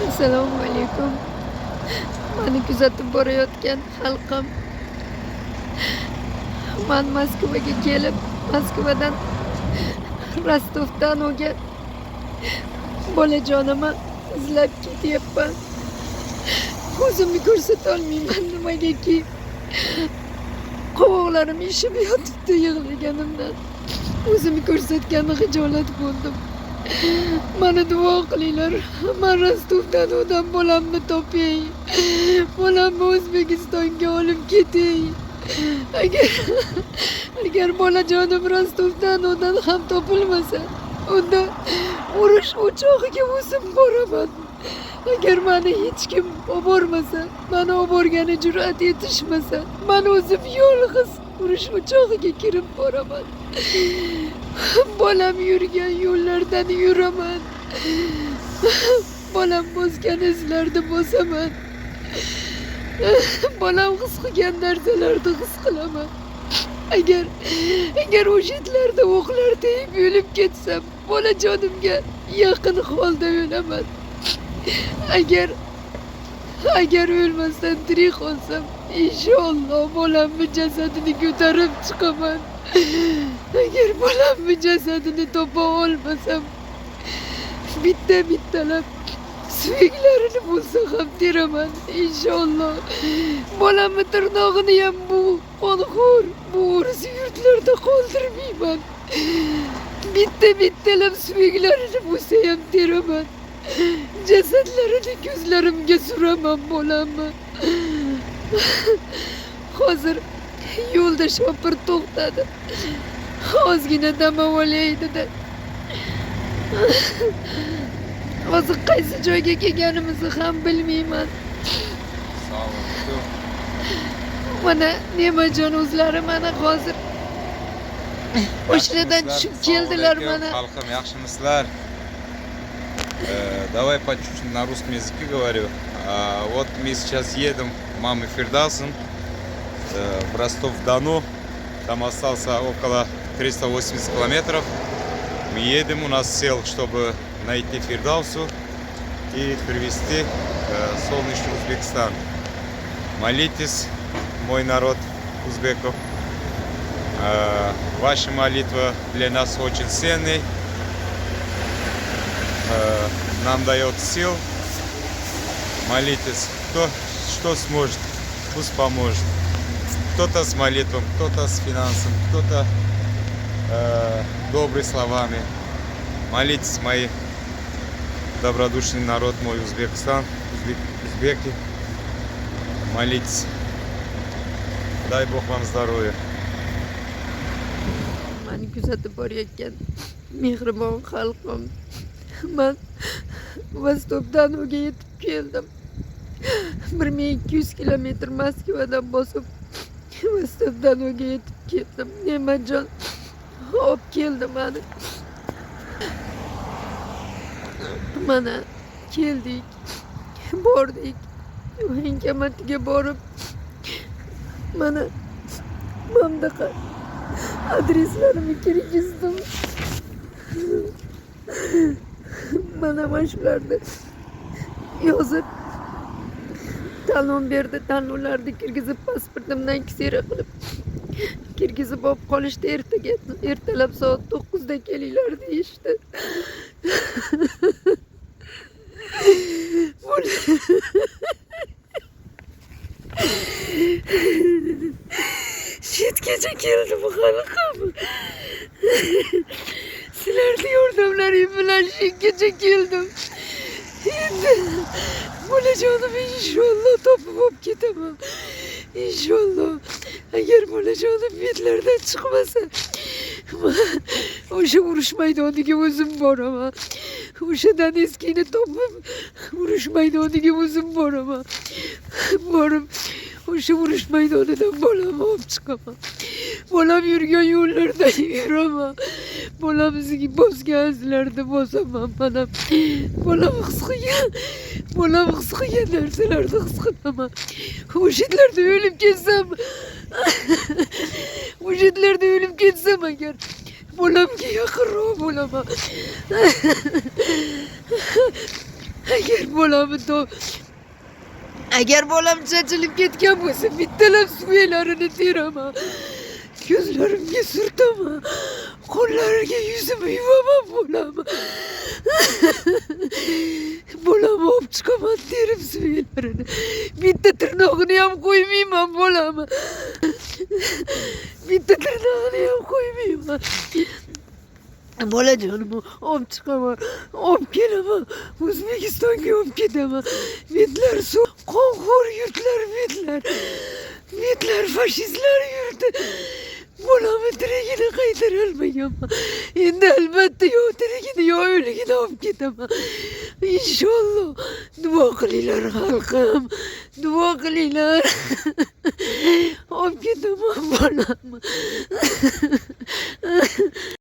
Assalomu alaykum. Mani kuzatib borayotgan xalqim. Man Moskvaga kelib, Moskvadan Rostovdan-Donuga bolajonimni izlab ketyapman. O'zimni ko'rsatolmayman, nimagaki qovoqlarim ishib yotibdi yig'laganimdan. O'zimni ko'rsatgani xijolat bo'ldim. Mani duo qilinglar. Man Rostovdan-Donudan bolamni topay. Bolamni O'zbekistonga olib ketay. Agar bolajonim Rostovdan-Donudan ham topilmasa, unda urush o'chog'iga o'zim boraman. Agar mani hech kim olib bormasa, mani olib borgani jur'at etishmasa, man o'zim yolg'iz urush o'chog'iga kirib boraman. Bolam yurgan yo'llardan yuraman. Bolam bosgan izlarni bosaman. Bolam his qilgan narsalarni his qilaman. Agar o'sha yerlarda o'qlar tegib o'lib ketsam, bolajonimga yaqin holda o'laman. Agar o'lmasdan tirik qolsam, inshaalloh bolamni jasadini ko'tarib chiqaman. Agar bolamni jasadini topa olmasam, bitta bittalab suyaklarini bo'lsa ham teraman, inshaalloh. Bolamni tirnog'ini ham bu qonxo'r, bu o'ris yurtlarda qoldirmayman. Bitta bittalab suyaklarini bo'lsa ham teraman. Jasadlarini ko'zlarimga suraman bolamni. Hozir yo'lda shopir to'xtadi. Ozgina dam olay dedi. Hozir qaysi joyga kelganimizni ham bilmayman. Assalomu alaykum. Mana Ne'matjon o'zlari mana hozir o'shalardan tushib keldilar mana. Xalqim, yaxshimisizlar? Давай по чуть-чуть на русском языке говорю. Вот мы сейчас едем мамой Фирдавсом в Ростов-Дону. Там остался около 380 километров. Мы едем, у нас сел, чтобы найти Фирдавсу и привезти солнечный Узбекистан. Молитесь, мой народ узбеков. Ваша молитва для нас очень ценный. Нам дает сил. Молитесь. Кто что сможет, пусть поможет. Кто-то с молитвом, кто-то с финансом, кто-то добрыми словами. Молитесь, мои добродушный народ мой, Узбекистан, узбеки. Молитесь. Дай Бог вам здоровья. Mani kuzatib borayotgan mehribon xalqim. Man Rostov-Donuga yetib keldim. 1200 kilometr Moskvadan bosib Rostov-Donuga yetib keldim. Ne'matjon olib keldi mani. Mana keldik, bordik. Военкоматga borib mana bunaqa adreslarimni kirgizdim. Mana shularni yozib talon berdi. Talonlarni kirgizib, pasportimdan ksero qilib kirgizib olib qolishdi. Ertaga ertalab soat 9da kelinglar deyishdi. Shetgacha keldim, xalqim. Sizlarni yordamlaring bilan shetgacha keldim. Endi bolajonimni inshaalloh topib olib ketaman. Inshaalloh. Agar bolajonim betlardan chiqmasa, o'sha urush maydoniga o'zim boraman. O'sha Donetskni topib urush maydoniga o'zim boraman. Borib o'sha urush maydonidan bolamni olib chiqaman. Bolam yurgan yo'llardan yuraman. Bolam bosgan izlarni bosaman mana. Bolam his qilgan narsalarni his qilaman. O'sha yerlarda o'lib ketsam, o'sha yerlarda o'lib ketsam agar bolamga yaqinroq bo'laman. Agar bolamni top, agar bolam chachilib ketgan bo'lsa, bittalab suvaklarini teraman. Ko'zlarimga surtaman. Qo'llariga yuzimni yuvaman bolamni. Bolamni olib chiqaman terib suvaklarini. Bitta tirnog'ini ham qo'ymayman bolamni. Bitta tirnog'ini ham qo'ymayman. Bolajonimni olib chiqaman, olib kelaman, O'zbekistonga olib ketaman. Betlar suv, qonxo'r yurtlar betlar. Betlar fashistlar yurti. Bolamni tirigini qaytarolmaganman. Endi albatta yo tirigini yo o'ligini olib ketaman. Inshaalloh duo qilinglar xalqim. Duo qilinglar. Olib ketaman bolamni.